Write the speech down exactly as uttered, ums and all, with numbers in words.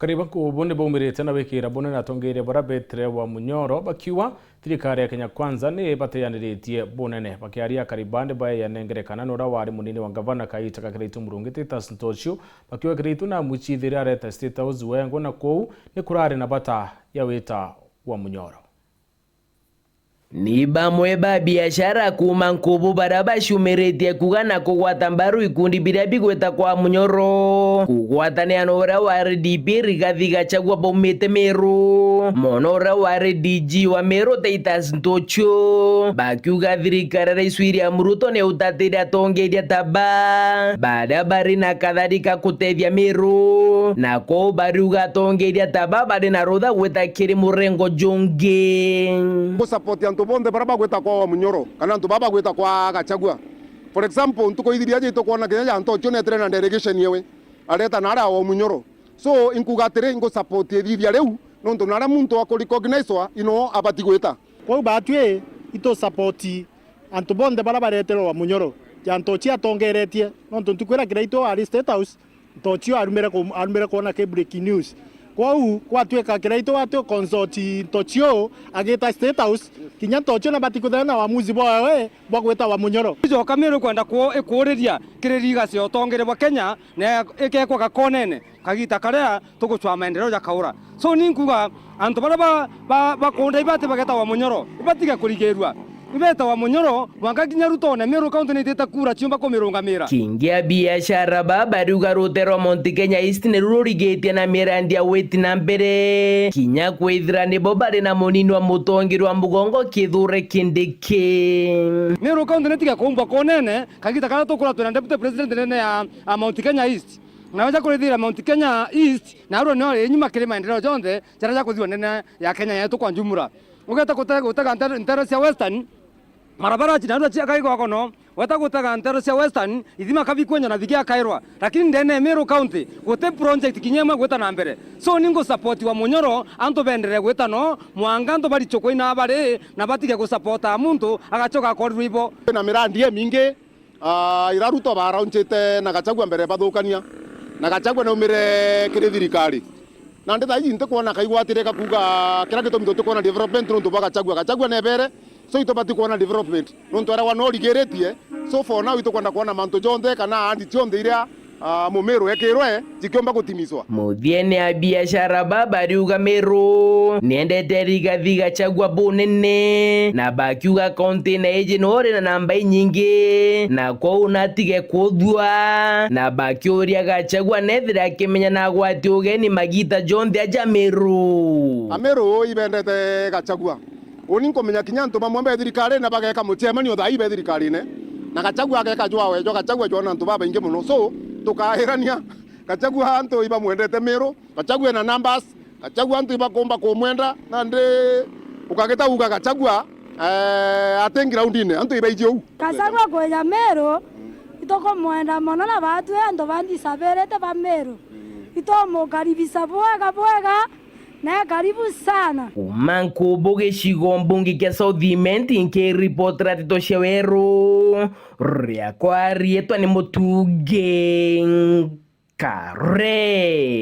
Akari ba Nkubu ni baumirite na wikira bunene atongeria baria betire Wamunyoro, bakiuga thirikari ya Kenya Kwanza ni ibateaniritie bunene. Bakiaria, akari ba ni baeyanengerekana na uria wari munini wa ngavana kaita ka Kiraitu Murungi, Titus Ntochio, bakiuga Kiraitu na amucithire areta State House wengwa, na kwou ni kurari na bata ya wita Wamunyoro. Ni bamwe ba biashara kuuma Nkubu baria baciumiritie kuuga na kugwata mbaru ikundi biria bigwita kwa Wamunyoro. Kugwatania na uria wa R D P Rigathi Gachagua baumite Meru, mono uria wa R D G wa Meru Titus Ntochio, bakiuga thirikari ya Rais William Ruto ni utatire atongeria ta ba baria bari na kathari ka kutethia Meru, na kwou bariuga atongeria ta ba bari na rutha gwita kiri murengo jungi. Ngu support antu bonthe baria bagwita kwa Wamunyoro, kana antu baba bagwita kwa Gachagua. For example, ntuku ithiria aja itukwona kinya ja Ntochio netire na delegation yewe, areta na aria Wamunyoro. So, inkuga atiri, ngu support ithithia riu, nontu naria muntu aku recognizewa, ino abati gwita. Kwou batwi itu support antu bonthe baria bareterwe Wamunyoro, ja Ntochio atongeretie, nontu ntuku iria Kiraitu ari State House, Ntochio arumire ku-, arumire kwona ki breaking news. Kwou gwatwika Kiraitu atwi consult Ntochio agita State House, kinya Ntochio nabati kuthera na wamuzi bwawe bwa gwita Wamunyoro. Icoka Meru kwenda ku-, ikuuriria kiri legacy ya utongeria bwa Kenya na ikekwa gakonene kagita karia tugucwaa maendeleo jakaura. So, ni nkuga antu baria ba, ba, bakunda ibati bageta Wamunyoro, ibatige kurigirua. Ibeta Wamunyoro, mwanka kinya Ruto one Meru County nitite kura ciumba kumirungamira. Kingi a biashara ba bariuga rute rwa Mount Kenya East niru rurigitie na mirandi ya witi na mbere, kinya kwithira nibo bari na munini wa mutongeria wa mugongo Kithure Kindiki. Meru County nitige kuumbwa kunene, kagita karia tukura twina deputy president nene ya, ya Mount Kenya East. Na weja kurithira Mount Kenya East, na arua nio iri nyuma kiri maendeleo jonthe jaria jakuthiwa nene ya Kenya yetu kwa jumla. Ugeta gute-, gutega ntere-, ntere cia Western, barabara ci narua cia kaigwa kono, weta gutega ntere cia Western, ithima kabi kwenja na thigi akairwa. Lakini ndene ya Meru County, guti project kinya imwe gwita na mbere. So, ni ngu support Wamunyoro, antu bendere gwita no, mwanga antu barichukwa ina bari, na batige gu support muntu, agachoka akorirwa ibo. Na mirandi imingi, Ah, ira Ruto baraunchite na Gachagua mbere bathukania. Na Gachagua naumire kiri thirikari. Na ndi thaa iji ntikwona kaigwatirika kuuga kira gitumi tutikwona development nontu bwa Gachagua. Gachagua nebere, so itubati kwona development. Nontu arawa no rigiritie, so for now itukwenda kwona mantu jonthe kana ahadi cionthe iria, ah, Mumiru ekirwe cikiumba gutimiswa. Muthiene a biashara ba bariuga Meru niendete Rigathi Gachagua bunene, na bakiuga kaunti na iji no ri na namba inyingi, na kwou natige kuthua, na bakiuria Gachagua nethira akimenya na agwati ugeni magita jonthe aja Meru. Ameru ibendete Gachagua. Uni nkumenya kinya antu bamwe be thirikari na bageka mucemanio thaa ii be thirikarine, na Gachagua ageka jwawe, jwa Gachagua jwana antu babaingi muno. So, tukairania, Gachagua antu ibamwendete Meru, Gachagua ena numbers, Gachagua antu ibakumba kumwenda, nandi ukagita uga Gachagua, eh, ati groundine, antu ibaiji uu. Gachagua kwija Meru, itukumwenda mono na batwi antu banthi sabirite ba Meru. Itumukaribisa bwega bwega, na karibu sana. Kuma Nkubu gicigo mbunge kia South Imenti, nkiripotera nteto cia weru, riakwa riitwa ni Mutungi Kare.